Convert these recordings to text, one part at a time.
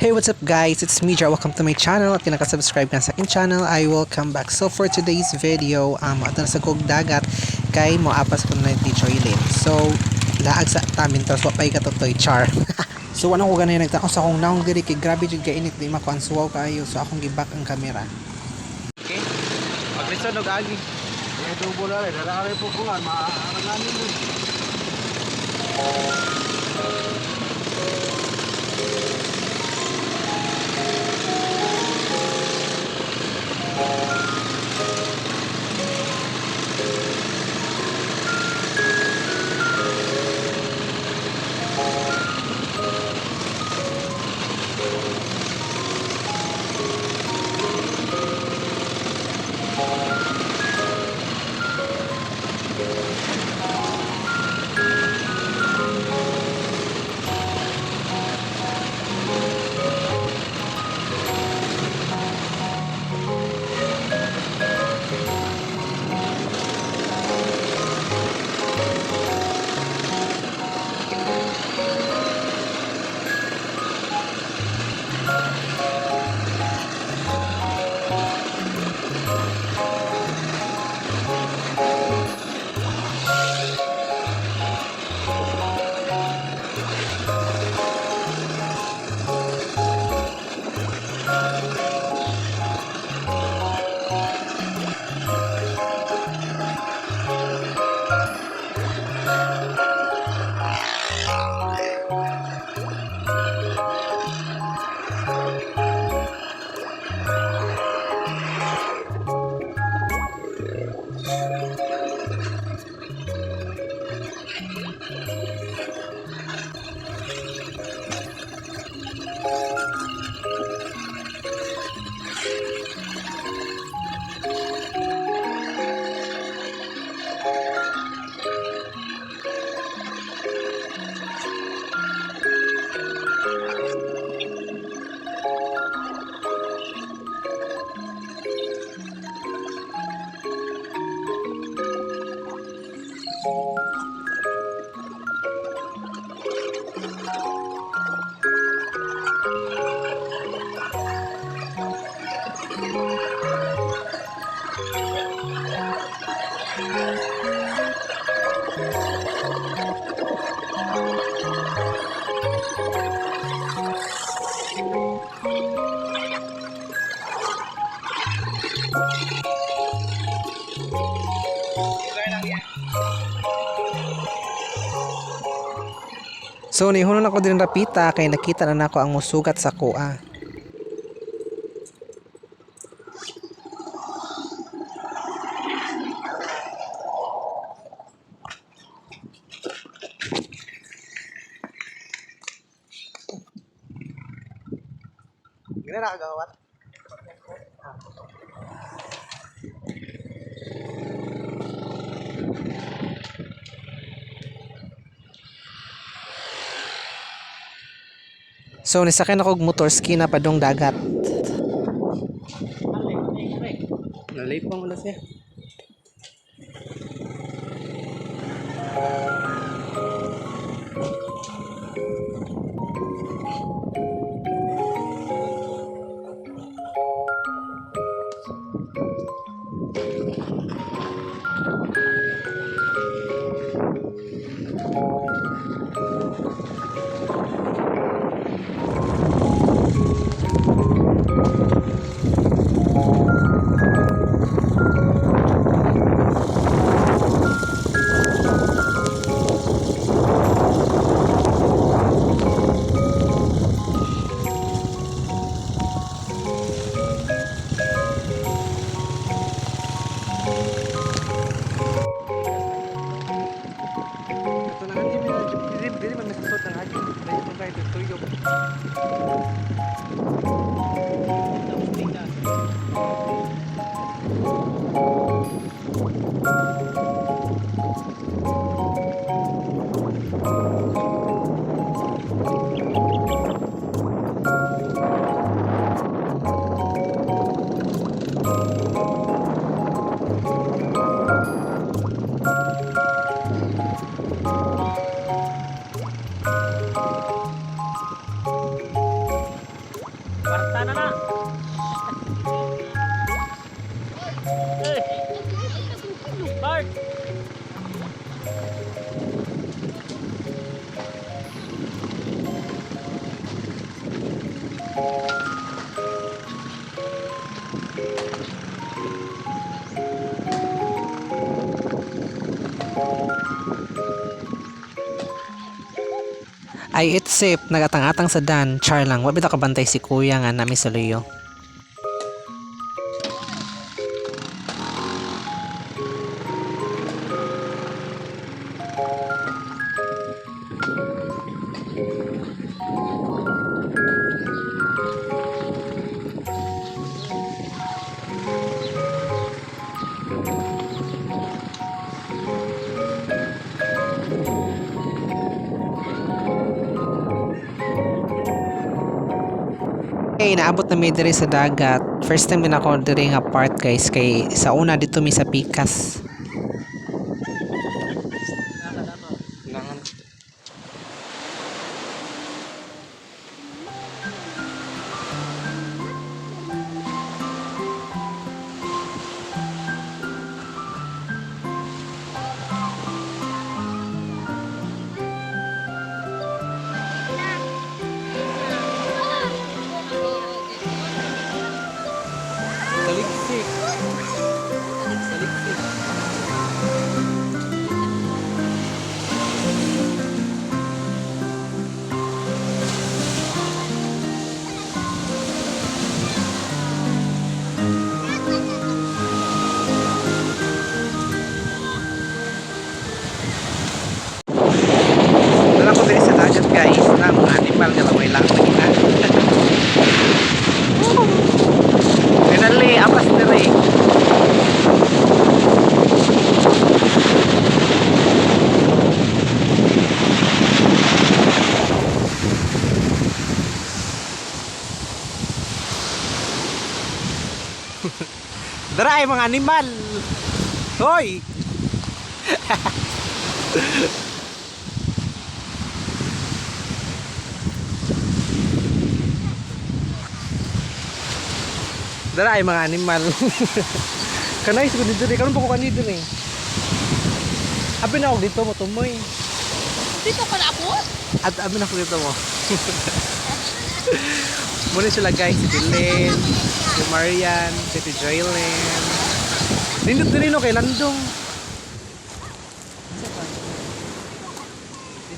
Hey, what's up, guys? It's me, Jar. Welcome to my channel. At kung nakasubscribe ka sa aking channel, I will come back. So for today's video, ato na sa kog dagat kay mo apas ko na ni Joylyn. So, laag sa tamin to, so pay katutoy, char. So ano ko ganay nagtao sa akong naong diri kay grabe jud kainit, di makuan, suwaw kaayo. So akong gi-back ang camera. Okay. Paglisod og agi. Eh, tubo na rin. Dara rin po kungan. Maaranganin mo. So nihunon ako din rapita kay nakita na nako ang musugat sa kuha. Gina na kagawat. So nisakay na kog motor ski na padong dagat. Nalipong ulas siya. Tana na. Hey. Bart. Ay itsip, nagatang-atang sa dan, char lang, wa bitaw kabantay si kuya nga nami sa luyo. Okay, naabot na mi diri sa dagat. First time din ako diri nga part guys kay sa una dito mi sa Pikas. Nangan. Taliksik. Taliksik. Dala ko diri sa dagat guys, na mga animal nga may lang kita. Finally, apas diri. Dara ay mga animal. Hoy. Dara ay mga animal. Kanay siguro dito rin. Karon pa ko kanito dito eh. Abi na ako dito mo tumoy. Dito ka na ako? At abi na ako dito mo. Muna sila guys, si Dylan, si Marian, si Tito Joylyn. Nindot din no kay Landong.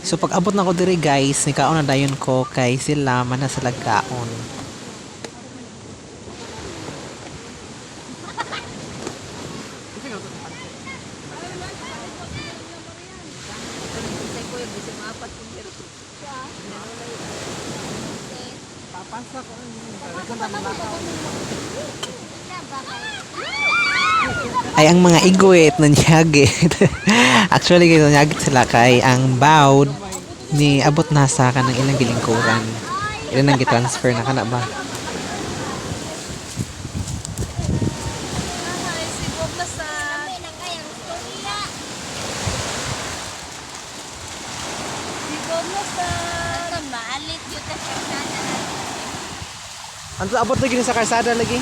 So pag abot na ko diri guys, nikaon na dayon ko kay sila man na sa lagkaon. Ay ang mga igwit nanyagit. Actually guys, nanyagit sila kay ang bawd ni abot na sa kanang ilang gilingkuran. Ilan ang gitransfer na kana ba? Ay, sigog na sa... Sigog na sa... Maalit yun ka sa sana. Ang abot na gini sa kalsada lagi.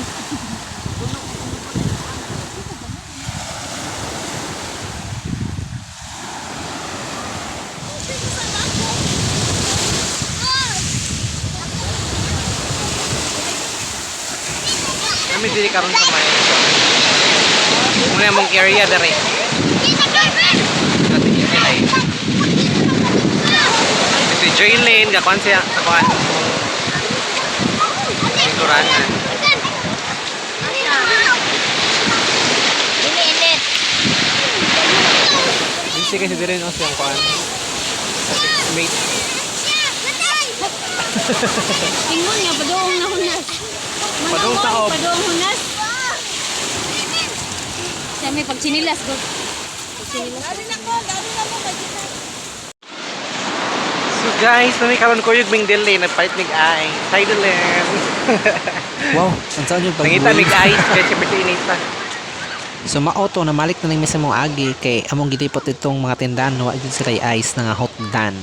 Kami diri karon sa may. Muna mong area dere. Si Joylyn, gakuan siya sa kuan. Lingkuranan. Init-init. Busy kasi diri no siyang kuan. Sa mate. Ingon nga, padoong na hunas. Padoong taob. Padoong hunas. Siya may pagchinilas. Go. Pagchinilas. So guys, nami karon ko yung Ming Dili, nagpalit mig ice. Hi Dylan. Wow, unsaon yung Nangita mig pag ice kay siyempre si Inita. So maoto na malik na lang mi sa mong agi kay among gilipot itong mga tindahan wa jud sila ice na nga hot dan.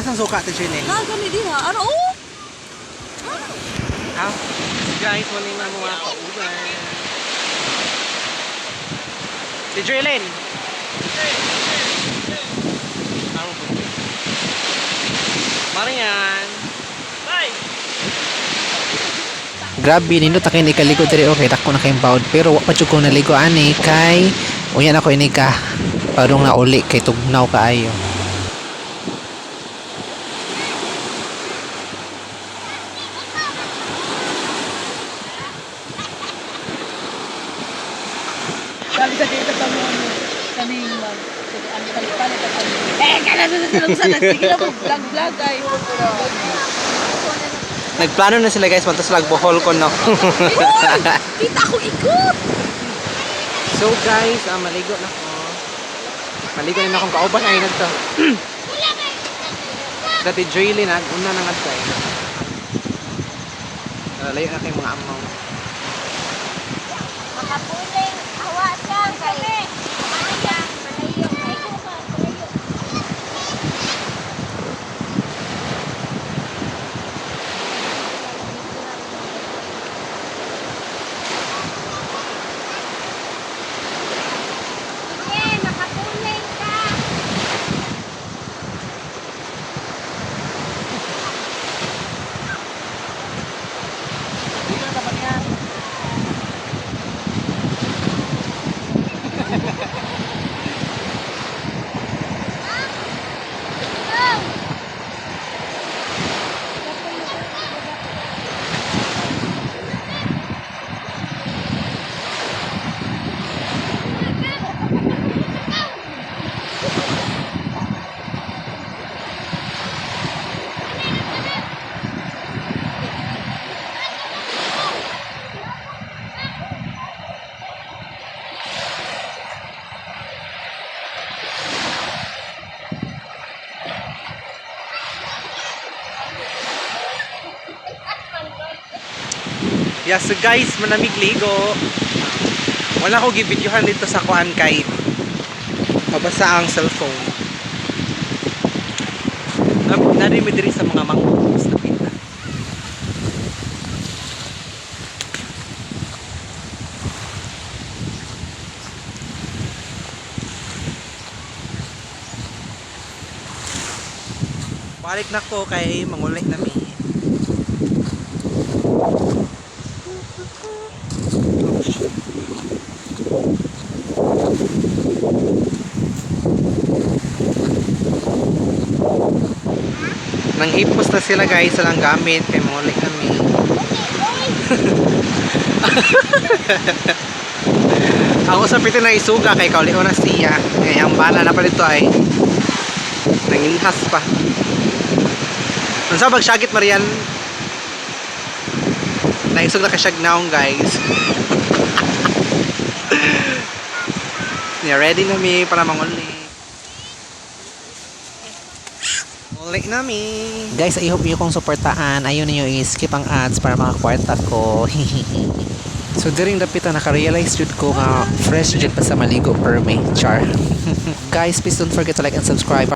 Asang suka ti Shirley? Na gani diha. Ara oh. Ah, guys, wala na mga kauban. Si Jalen. Marian. Bye. Grabe nindot na kay nikaligo diri, okay, dako na kayong bawd pero wa pa jud ko naligo ani kay unya na ko ini ka parong na uli kay tugnaw kaayo. Sabi sa dito sa mo kaning mag ang palit-palit at ano. Eh, kana sa sa sa sige na mo vlog vlog ay. Nagplano na sila, guys, matas lag Bohol ko, no. Kita ko ikot. So guys, maligo na ko. Maligo na akong kauban ay nagto. Dati Joylyn nag una na nga ay. Layo na kay mga amaw. Makapuling awa siya kay Maya, malayo kay. Sige, makapuling ka. Yeah, so guys, manamig ligo. Wala ko gibidyohan dito sa kuan kay mabasa ang cellphone. Nari mi diri sa mga mangroves na pita. Balik na ko kay manguli na mi. Nanghipos na sila, guys, sa lang gamit kay manguli kami. Ako sa pito na isuga kay kauli na siya. Kaya ang bala na pala ito ay nanginhas pa. Unsa bagsyagit, Marian? Naisog na kasyag naong, guys. Yeah, ready na mi para manguli. Uli na mi. Guys, I hope niyo kong suportahan. Ayaw ninyo i-skip ang ads para makakwarta ko. So during dapita naka-realize jud ko nga fresh jud pa sa maligo per may char. Guys, please don't forget to like and subscribe.